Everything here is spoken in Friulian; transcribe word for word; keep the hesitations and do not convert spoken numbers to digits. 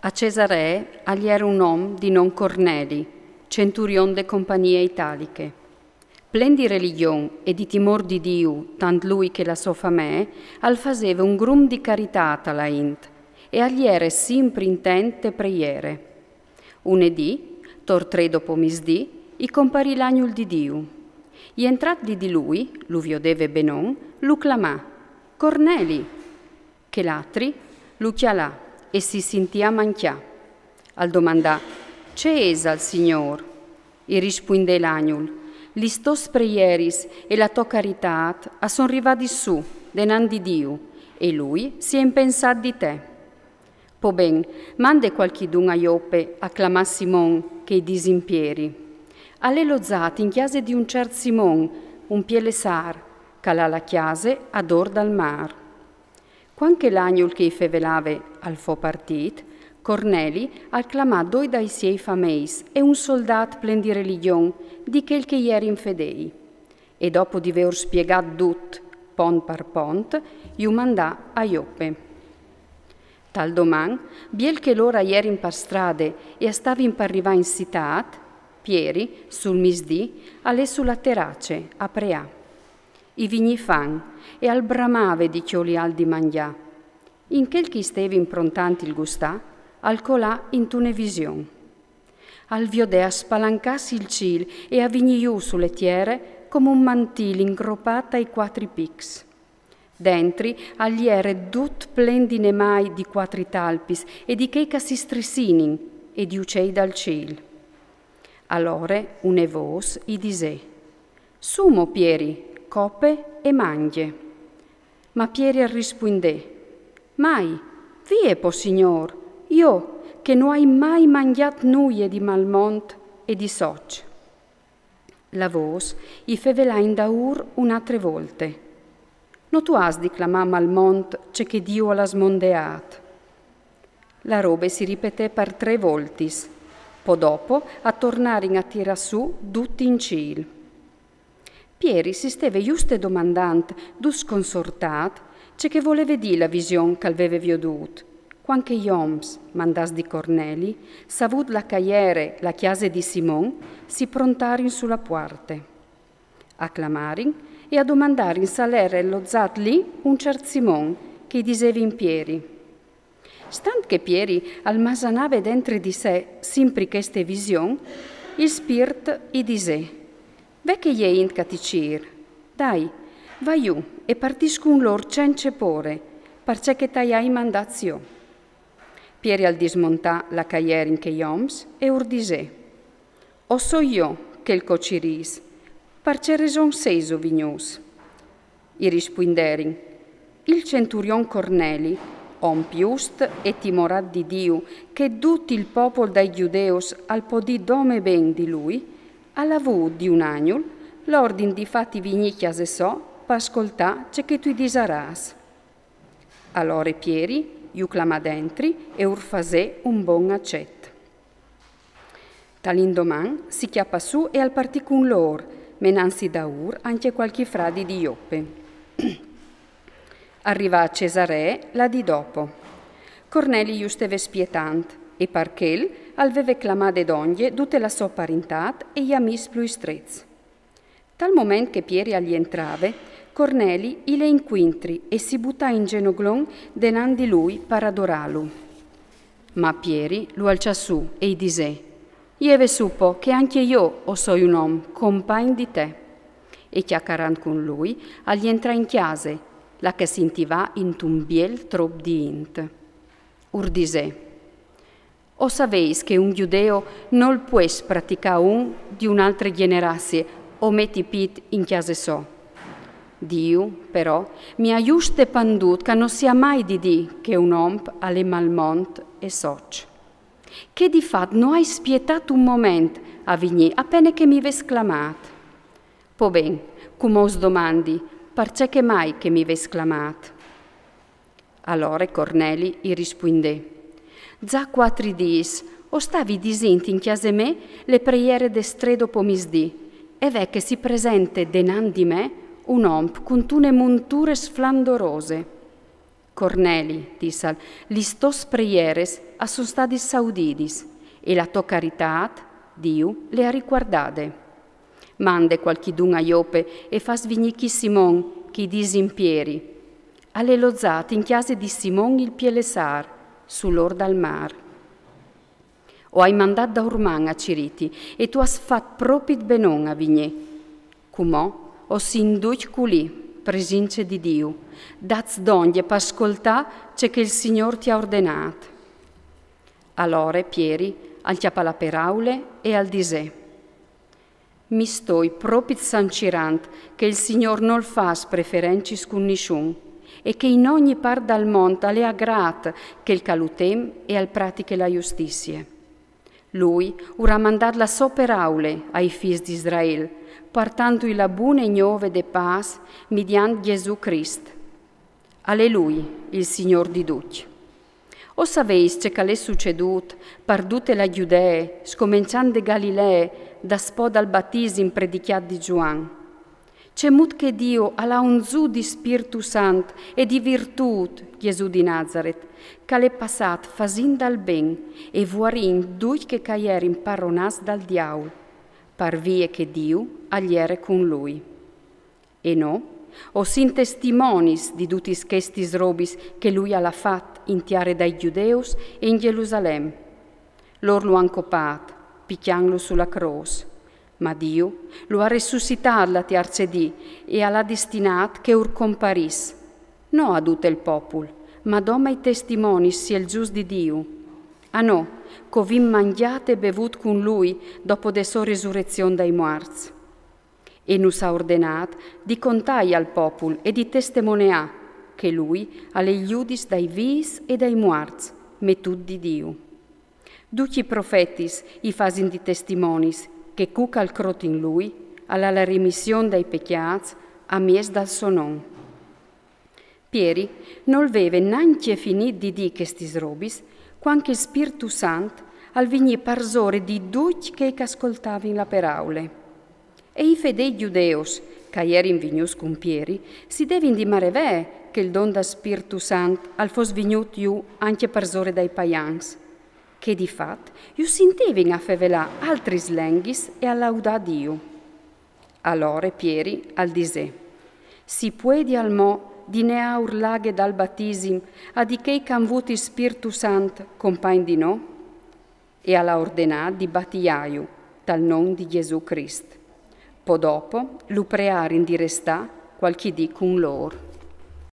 A Cesaree al jere un om di non Corneli, centurion de compagnie italiche. Plen di religion e di timor di Diu, tant lui che la so famee, al faseve un grum di caritât a la int e al jere simpri intent te preiere. Une dì, tor trê dopo misdì, i comparì l'agnul di Diu. Jentrât di di lui, lu viodeve benon, lu clamà: «Corneli!» Chel altri lu cjalà e si sintì a mancjâ. Al domandà: «Ce esa il Signôr?» I rispuindè l'agnul: «Lis tôs preieris e la tô caritât a son rivadis sù denant di Diu, e lui si è impensât di te. Po ben, mande cualchidun a Jope a clamâ Simon, che i disin Pieri. Al è lozât in cjase di un ciert Simon, un pielesâr, che al à la cjase a dôr dal mâr.» Cuant che l'agnul che i fevelave al fo partît, Corneli al clamà doi dai siei fameis e un soldât plen di religion, di chei che i jerin fedei. E dopo di vêur spiegât dut, pont par pont, ju mandà a Jope. Tal doman, biel che lôr a jerin par strade e a stavin par rivâ in citât, Pieri, sul misdì, al è su la terace a preâ. I vignì fam e al bramave di cjoli alc di mangjâ. In chel che i stevin prontant il gustâ, al colà intune vision. Al viodè a spalancâsi il cîl e a vignî jù su le tiere come un mantîl ingropât tai cuatri pics. Dentri al jere dut plen di nemâi di cuatri talpis e di chei che si strissinin e di ucei dal cîl. Alore une vôs i disè: «Sù mo, Pieri, cope e mangje.» Ma Pieri al rispuindè: «Mai, vie po, Signôr, jo che no ai mai mangjât nuie di malmont e di soç.» La vôs i fevelà indaûr une altre volte: «No tu âs di clamâ malmont ce che Diu al à smondeât.» La robe si ripetè par trê voltis, po dopo a tornarin a tirâ sù duti in cîl. Pieri si steve juste domandant, dut sconsortât, ce che voleve dî la vision che al veve viodût, cuant che i oms, mandâts di Corneli, savût là che a jere la cjase di Simon, si prontarin su la puarte. A clamarin e a domandarin se al jere lozât li un ciert Simon, che i disevin Pieri. Stant che Pieri al masanave dentri di se simpri cheste vision, il spirt i disè: «Ve che e je int che ti cîr. Dai, va jù e partìs cun lôr cence pôre, parcè che t'ai mandât jo.» Pieri al dismontà là che a jerin chei oms e ur disè: «O soi jo chel che o cirîs, par ce reson sêso vignûts?» I rispuinderin: «Il centurion Corneli, om just e timorât di Diu, che dut il popul dai Gjudeus al podì dome ben di lui, al à vût di un agnul l'ordin di fâti vignî a cjase sô par scoltâ ce che tu i disarâs.» Alore Pieri ju clamà dentri e ur fasè un bon acet. Tal indoman si cjapà sù e al partì cun lôr, menantsi daûr ancje cualchi fradi di Jope. Al rivà a Cesaree la dì dopo. Corneli ju steve spietant, e par chel al veve clamade dongje dute la sô parintât e i amîs plui strets. Tal moment che Pieri al jentrave, Corneli i lè incuintri e si butà in zenoglon denant di lui par adorâlu. Ma Pieri lu alçà sù e i disè: «Jeve sù po, che ancje jo o soi un om compagn di te.» E cjacarant cun lui, al jentrà in cjase, là che si intivà intun biel trop di int. Ur disè: «O savês che un gjudeo nol pues praticâ un di une altre gjenerazie o meti pît in cjase sô. Diu, però, mi à juste pandût che no si à mai di dî che un om al è malmont e soç. Che di fat no ai spietât un moment a vignî a pene che mi vês clamât. Po ben, cumò us domandi, parcè che mai che mi vês clamât?» Alore Corneli i rispuindè: «Za cuatri dîs o stavi disint in cjase mê le preiere des trê dopo misdì, e ve che si presente denant di me un om cuntune monture sflandorose.» Corneli, dissal, lis tôs preieris a son stadis audidis, e la tô caritât Diu le à ricuardade. Mande cualchidun a Jope e fâs vignî chi Simon, chi i disin Pieri. Al è lozât in cjase di Simon il pielessâr, sul ôr dal mâr. O ai mandât daurman a cirîti, e tu âs fat propit benon a vignî. Cumò o sin ducj culì, presince di Diu, dâts dongje par scoltâ ce che il Signôr ti à ordenât. Alore Pieri al cjapà la peraule e al disè: Mi stoi propit sancirant che il Signôr nol fâs preferencis cun nissun, e che in ogni part dal mont al è agrât chel che al lu tem e al pratiche la justizie. Lui ur à mandât la sô peraule ai fîs di Israel, puartantui la bune gnove de pâs midiant Gjesù Crist. Al è lui il Signôr di ducj. O saveis ce che al è sucedût par dute la Judee, scomençant de Galilee, daspò dal batisim predicjât di Zuan? Cemût che Diu al à unzût di Spirtu Sant e di virtût Gjesù di Nazaret, che al è passât fasint dal ben e vuarint ducj chei che a jerin paronâts dal diaul, par vie che Diu al jere cun lui. E nô o sin testimonis di dutis chestis robis che lui al à fat in tiare dai Judeus e in Gjerusalem. Lôr lu àn copât, picjantlu su la crôs. Ma Diu lu à resussitât la tiarce dì e al à destinât che ur comparìs, no a dut il popul, ma dome ai testimonis sielzûts di Diu. A nô, che o vin mangjât e bevût cun lui dopo de sô resurezion dai muarts. E nus à ordenât di contâi al popul e di testemoneâ che lui al è il judiç dai vîfs e dai muarts, metût di Diu. Ducj i profetis i fasin di testimonis che cu che al crôt in lui al à la remission dai pecjâts a mieç dal so non. Pieri nol veve nancje finît di dî chestis robis, cuant che il Spirtu Sant al vignì parsore di ducj chei che a scoltavin la peraule. E i fedêi judeus, che a jerin vignûts cun Pieri, si devin di marevee che il don dal Spirtu Sant al fos vignût jù ancje parsore dai paians, che di fat ju sintevin a fevelâ altris lenghis e a laudâ Diu. Alore Pieri al disè: Si puedial mo di neâ ur laghe dal batisim a di chei che a àn vût il Spirtu Sant compagn di nô? E al à ordenât di batiâju tal non di Gjesù Crist. Po dopo lu prearin di restâ cualchi dì cun lôr.